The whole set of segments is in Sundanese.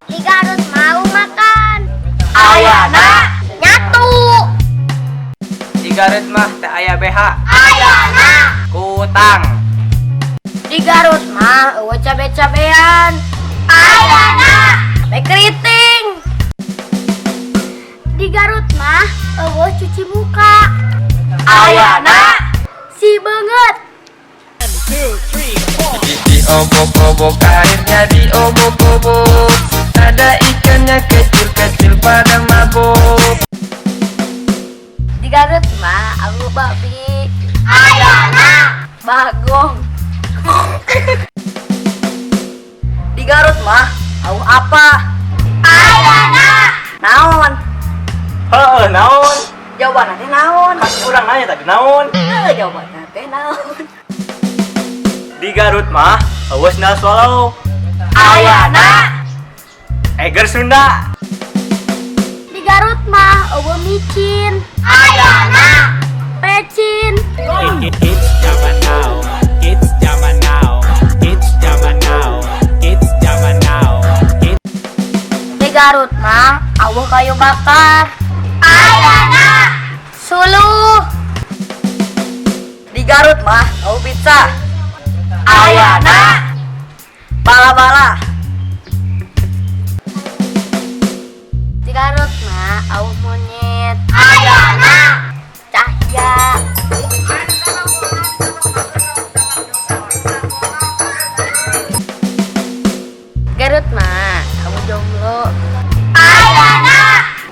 Di Garut mau makan. Ayana. Nyatu. Di Garut mah teu aya BH. Ayana. Kutang. Di Garut mah eueuh cabe-cabean. Ayana. Cabe keriting. Di Garut mah eueuh cuci muka. Ayana. Si beungeut. Diobok-obok airnya, diobok-obok. Ada ikannya kecil-kecil pada mabok. Di Garut mah eueuh babi. Ayana. Bagong. Di Garut mah eueuh apa? Ayana. Naon? Heeh, naon? Jawabanna teh naon? Kan urang nanya tadi naon? Heuh, jawabanna teh naon? Di Garut mah eueuh sendal swallow. Ayana. Eiger Sunda. Di Garut mah eueuh micin. Ayana. Pecin. It's zaman now. It's zaman now. It's zaman now. It's zaman now. It's Di Garut mah eueuh kayu bakar. Ayana. Suluh. Di Garut mah eueuh pizza. Ayana. Bala-bala. Di Garut mah eueuh monyet. Ayana. Cahya. Garut mah eueuh jomblo. Ayana.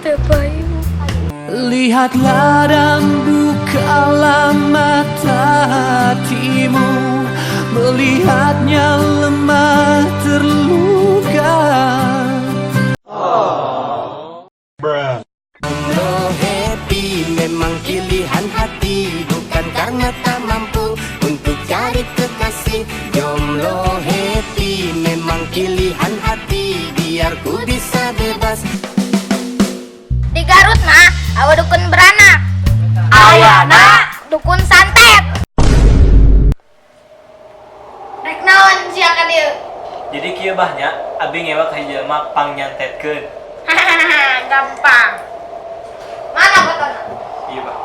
Teu payu. Lihatlah dan bukalah mata hatimu. Melihatnya lemah terluka. Jomblo happy memang pilihan hati. Bukan karena tak mampu untuk cari kekasih. Jomblo happy memang pilihan hati. Biar ku bisa bebas. Di Garut mah eueuh dukun beranak. Ayana. Dukun santet. Rek naon sia ka dieu? Jadi kieu, Bah, nya, abi ngewa ka hiji jelema pangnyantetkeun. Hahaha, gampang. Mana fotona? Iya, Bah.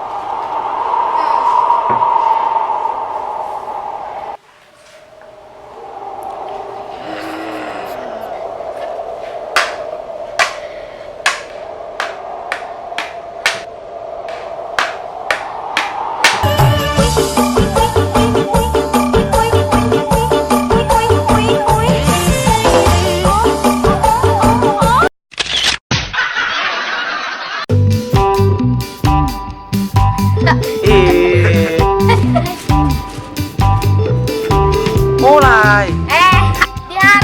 Eh. Mulai. Eh, biar.